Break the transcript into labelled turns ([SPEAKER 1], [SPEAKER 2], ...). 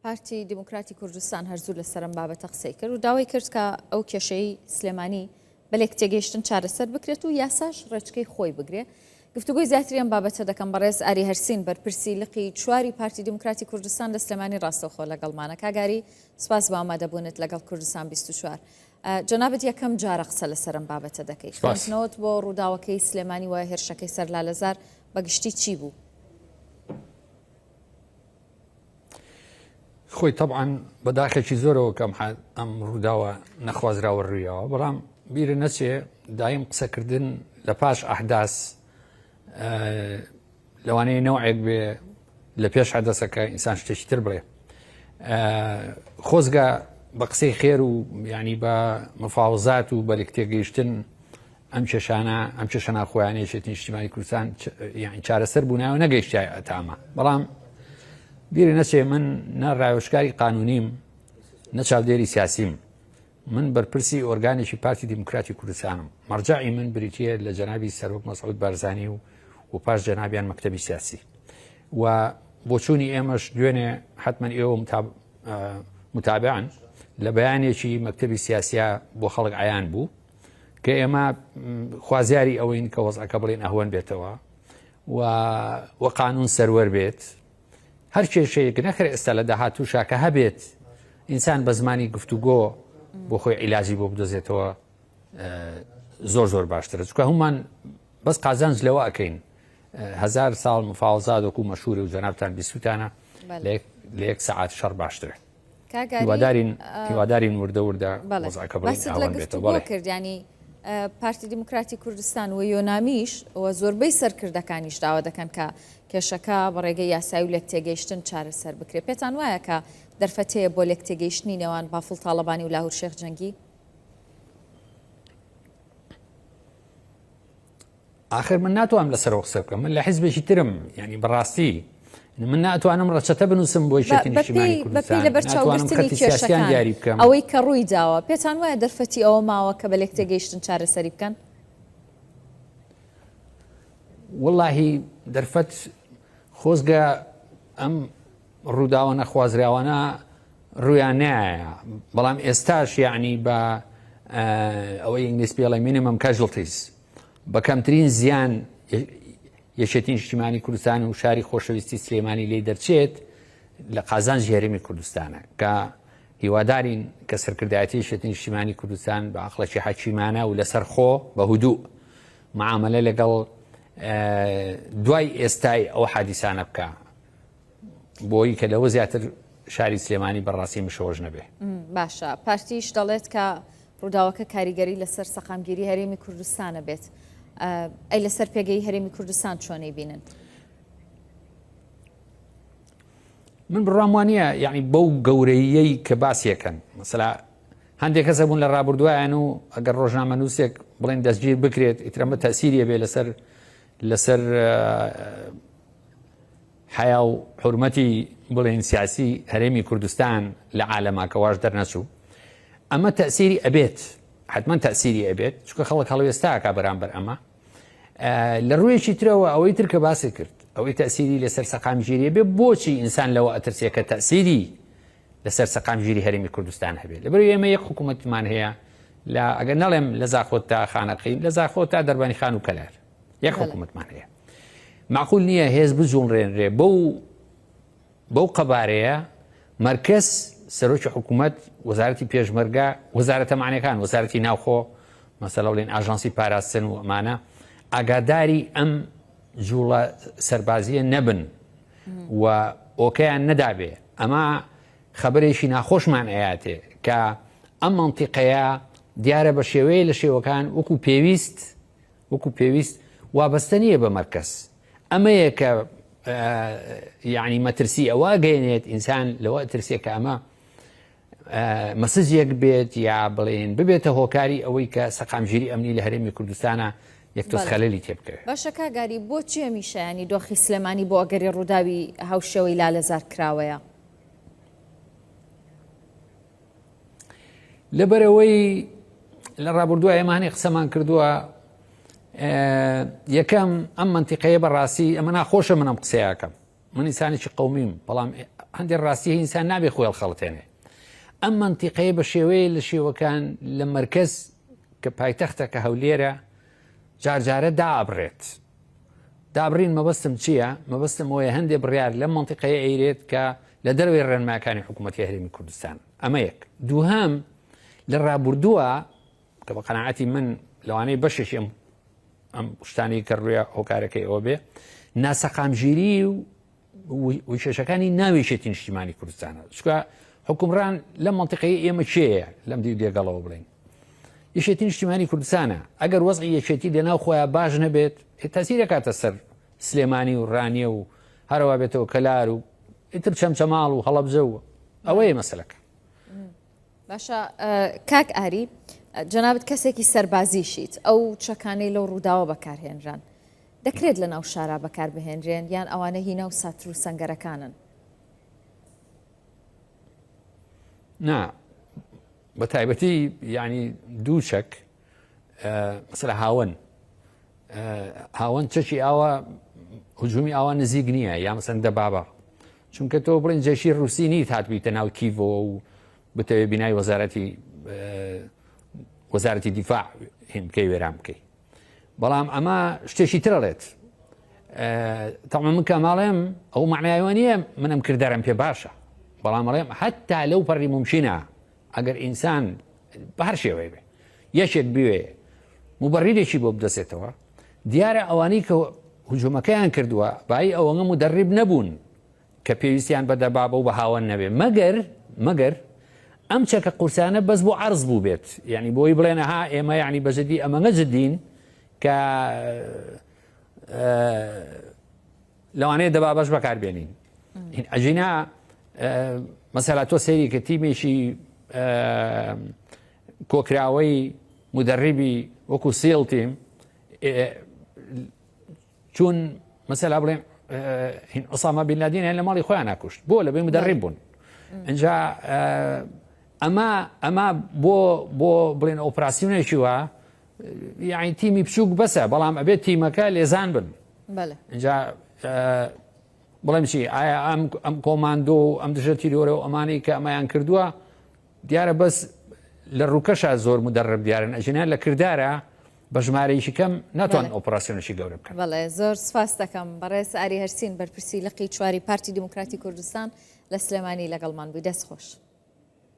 [SPEAKER 1] پارتی دیموکراتی کوردستان هەر زوو لەسەر ئەم بابەتە قسەی کرد و داوای کرد کە ئەو کێشەی سلێمانی بە لێکتێگەیشتن چارەسەر بکرێت و یاساش ڕێچکەی خۆی بگرێ. گفتوگۆی زیاتری ئەم بابەتە دەکەم بەڕێز ئاری هەرسین بەرپرسی لقی چواری پارتی دیموکراتی کوردستان لە سلێمانی ڕاستەوخۆ لەگەڵمانە. کاک ئاری سپاس بۆ ئامادەبوونت لەگەڵ کوردستان 24. جەنابت یەکەم جارە قسە لەسەر ئەم بابەتە دەکەی. خوێندنەوەت بۆ ڕووداوەکەی سلێمانی و هێرشەکەی سەر لالەزار بە گشتی چی بوو؟
[SPEAKER 2] خۆی تەبعەن بە داخێکی زۆرەوە کەم ئەم ڕووداوە نەخوازراوە ڕوویەوە بەڵام بیرە نەچێ دایم قسەکردن لە پاش ئەحداس لەوانەیە نەوعێک بێ لە پێش حەدەسەکە ئینسان شتێکی تر بڵێ خۆزگە بە قسەی خێر و ینی بە مفاوزات و بەلێک تێگەیشتن ئەم کێشانە ئەم کێشە ناخۆیانە یەکێتی نیشتیمانی کوردستان یانی چارەسەر بوونایە و نەگەیشتایە ئەتامە بەڵام بیرە نەچێ من نە ڕاوێژکاری قانونیم نە چاودێری سیاسیم من بەرپرسی ئۆرگانێکی پارتی دیموکراتی کوردستانم مەرجعی من بریتە لە جەنابی سەرۆک مەسعود بارزانی و و پاش جەنابیان مەکتەبی سیاسی و بۆچوونی ئێمەش دوێنێ حتمما ئێوە متابعن لە بەیانێکی مەکتەبی سیاسیا بۆ خەڵک عیان بوو کە ئێمە خوازیاری ئەوەین کە وەزعەکە بڵێن ئەهوەن بێتەوە و وە قانون سەروەر بێت هەر کێشەیەک نەخر ئێستا لە داهاتووشا کە هەبێت ئینسان بە زمانی گفتوگۆ بۆ خۆی عیلاجی بۆ بدۆزێتەوە زۆر زۆر باشترە چکە هەمومان بەس قازانج لەوە ئەەکەین هزار ساڵ مفاوزات وەکو مەشهورە و جەنابتان بیستوتانە لە یەک سەعات شەڕ باشترە هیوادارین هیوادارین وردە وردە وەزعەکە بڵێن
[SPEAKER 1] باست لە گفتوگۆ کرد ینی پارتی دیموکراتی کوردستان و یۆنامیش و زۆربەی سەرکردەکانیش داوا دەکەن کە کێشەکە بە ڕێگەی یاسایی و لێکتێگەیشتن چارەسەر بکرێت پێتان وایە کە دەرفەت هەیە بۆ لێکتێگەیشتنی نێوان بافڵ تاڵەبانی و لاهور شێخ جەنگی؟
[SPEAKER 2] ئاخر من ناتوانم لەسەرەوە قسە بکەم من لە حیزبێکی ترم یعنی بەڕاستی من ناتوانم ڕەچەتە بنووسم بۆ یەکێتی نیشتیمانی کوردستان ناتوانم خەتی سیاسیان دیاری بکەم
[SPEAKER 1] ئەوەی کە ڕووی داوە پێتان وایە دەرفەتی ئەوە ماوە کە بە لێکتێگەیشتن چارەسەری بکەن؟
[SPEAKER 2] وەڵاهی دەرفەت خۆزگە ئەم ڕووداوە نەخوازراوانە ڕوویان نایە بەڵام ئێستاش یعنی بە ئەوەی ئینگلیس پێڵێ minimum casualties بە کەمترین زیان یەکێتی نیشتیمانی کوردستان و شاری خۆشەویستی سلێمانی لێی دەرچێت لە قازانجی هەرێمی کوردستانە کە هیوادارین کە سەرکردایەتی یەکێتی نیشتیمانی کوردستان بە عەقڵێکی حەکیمانە و لەسەر خۆ بە هدوء معاملە لەگەڵ دوای ئێستای ئەو حادیسانە بکە بۆی کە لەوە زیاتر شاری سلێمانی بەڕاستی مشەوەش نەبێ.
[SPEAKER 1] باشە پارتیش دەڵێت کە ڕووداوەکە کاریگەری لەسەر سەقامگیری هەرێمی کوردستانە بێت ئەی لەسەر پێگەی هەرێمی کوردستان چۆنی بینن؟
[SPEAKER 2] من بڕوام وانە یعنی بەو گەورەیەی کە باسیەکەن مەسەلا هەندێک کەس هەبوون لە ڕابردوایان و ئەگەر ڕۆژنامەنووسێک بڵێن دەستگیر بکرێت ئیترەمە تەسیریە بێ لەسەر لەسەر حەیا و حورمەتی بڵێین سیاسی هەرێمی کوردستان لە عالەما کە واش دەرنەچوو ئەمە تەسیری ئەبێت حتمما تەسیری ئەبێت چونکە خەڵک هەڵوێستاکە بەرامبەر ئەمە لە ڕوویەکی ترەوە ئەوەی تر کە باسی کرد ئەوەی تەسیری لەسەر سەقامگیریە بێ بۆچی ئینسان لەوە ئەترسێ کە تەسیری لەسەر سەقامگیری هەرێمی کوردستان هەبێت لەبەر ئێمە یەک حکوومەتمان هەیە لە ئەگەر نەڵێم لە زاخۆ تا خانەقین لە زاخۆ تا دەربانی خان و کەلار یەک حکوومەتمان هەیە معقول نییە هێز بجوڵێنرێ بەو بەو قەبارەیە مەرکەز سەرۆکی حکوومەت وەزارەتی پێشمەرگە وەزارەتە معنەکان وەزارەتی ناوخۆ مەسەلە بڵێن ئاژانسی پاراستن و ئەمانە ئاگاداری ئەم جوڵە سەربازیە نەبن و ئۆکەیان نەدابێ ئەمە خەبەرێکی ناخۆشمان ئەیاتێ کە ئەم مەنتیقەیە دیارە بە شێوەیە لە شێوەکان وەکو پێویست وەکو پێویست وابەستە نییە بە مەرکەز. ئەمەیە کە یعنی مەترسی ئەوە گەێنێت ئینسان لەوە ئەترسێ کە ئەمە مەسجێک بێت یا بڵێن ببێتە هۆکاری ئەوەی کە سەقامگیری ئەمنی لە هەرێمی کوردستانە یەک تۆز خەلەلی تێ بکەوێت.
[SPEAKER 1] باشە کاک گاری بۆچی هەمیشە یانی دۆخی سلێمانی بۆ ئەگەری ڕووداوی هاوشێوەی لالەزار کراوەیە؟
[SPEAKER 2] لەبەرئەوەی لە ڕابردووە ئێمە هەنێ قسەمان کردووە یەکەم ئەم منتیقەیە بەڕاستی ئەمە ناخۆشە من ئەم قسەیەکەم من ئینسانێکی قومیم بەڵام هەندێک ڕاستی ئینسان نابێ خۆی هەڵخەڵەتێنێ. ئەم مەنتیقەیە بە شێوەیە لە شێوەکان لە مەرکەز کە پایتەختە کە هەولێرە جارجارە دابڕێت. دابڕین مەبەستم چییە؟ مەبەستم ئەوەیە هەندێ بڕیار لەم مەنتیقەیە ئەیرێت کە لە دەرەوەی ڕێنماکانی حکوومەتی هەرێمی کوردستان. ئەمە یەک. دووهەم لە ڕابردووە کە بە قەناعەتی من لەوانەیە بەشێکی ئەم ئەم شتانەی کە ڕوویە هۆکارەکەی ئەوە بێ ناسەقامگیری و و کێشەکانی ناو یەکێتی نیشتیمانی کوردستانە چکە حکومڕان لەم منطقەی ئێمە کێیە لەم دیو دێگەڵەوە بڵین یەکێتی نیشتیمانی کوردستانە ئەگەر وەزعی یەکێتی لەناو خۆیان باش نەبێت تەسیرەکاتە سەر سلێمانی و ڕانیە و هەروا بێتەوە کەلار و ئیتر چەمچەماڵ و هەڵەبجە و ئەوەیە مەسلەکە
[SPEAKER 1] باشە کاک ئاری جەنابت کەسێکی سەربازیشیت ئەو چەکانەی لەو ڕووداوە بەکارهێنران دەکرێت لە ناو شارا بەکار بهێنرێن یان ئەوانە هی ناو ساتر و سەنگەرەکانن؟
[SPEAKER 2] نا بە تایبەتی یعنی دوو چەک مەسەلە هاوەن هاوەن چەکی ئاوا هجومی ئاوا نزیک نییە یا مەسەن دەبابە چونکە تۆ بڵین جێشی رووسی نیت هاتبیتە ناو کیڤۆ و بتەوێ بینای وەزارەتی وەزارەتی دیفاع هین بکەی وێران بکەی بەڵام ئەمە شتێکی ترەڵێت تەڵمە من کەماڵێم ئەو معنایەوە نییە منم کردارم پێ باشە بەڵام ئەڵێم حتا لەو پەڕی ممکنە ئەگەر ئینسان بە هەر شێوەیە بێ یەکێک بوێ مبەڕیرێکی بۆ بدەسێتەوە دیارە ئەوانەی کە هجومەکەیان کردووە بایی ئەوەنگە مدەڕیب نەبوون کە پێویستیان بە دەبابە و بە هاوەن نەبێ مەگەر مەگەر ئەم چەکە قورسانە بەس بۆ عەرز بوو بێت یعنی بۆی بڵێن ها ئێمە یعنی بەجددی ئەمەنگە جدین کە لەوانەیە دەبابەش بەکاربێنین ئەژینا مەسەلا تۆ سەیری کە تیمێکی کۆکراوەی مدەڕیبی وەکو SEAL team چون مەسەلا بڵێن ئۆسامە بن لادین لە ماڵی خۆیان ناکوشت بۆ لە بێ مدەڕیب بوون اینجا ئەمە ئەمە بۆ بۆ بڵێن ئۆپراسیونێکی وە یعنی تیمی بچووک بەسە بەڵام ئەبێت تیمەکە لێزان بن اینجا بڵێم چی ئایا ئەم ئەم کۆماندۆ و ئەم دژە تیرۆرە و ئەمانەی کە ئەمەیان کردووە دیارە بەس لە ڕووکەشا زۆر مدەڕب دیارن ئەژینا لە کردارە بە ژمارەیەکی کەم ناتوان ئۆپراسیۆنێکی گەورە بکەن.
[SPEAKER 1] بەڵێ زۆر سپاس دەکەم بەڕێز ئاری هەرسین بەرپرسی لقی چواری پارتی دیموکراتی کوردستان لە سلێمانی لەگەڵمان بووی دەست خۆش.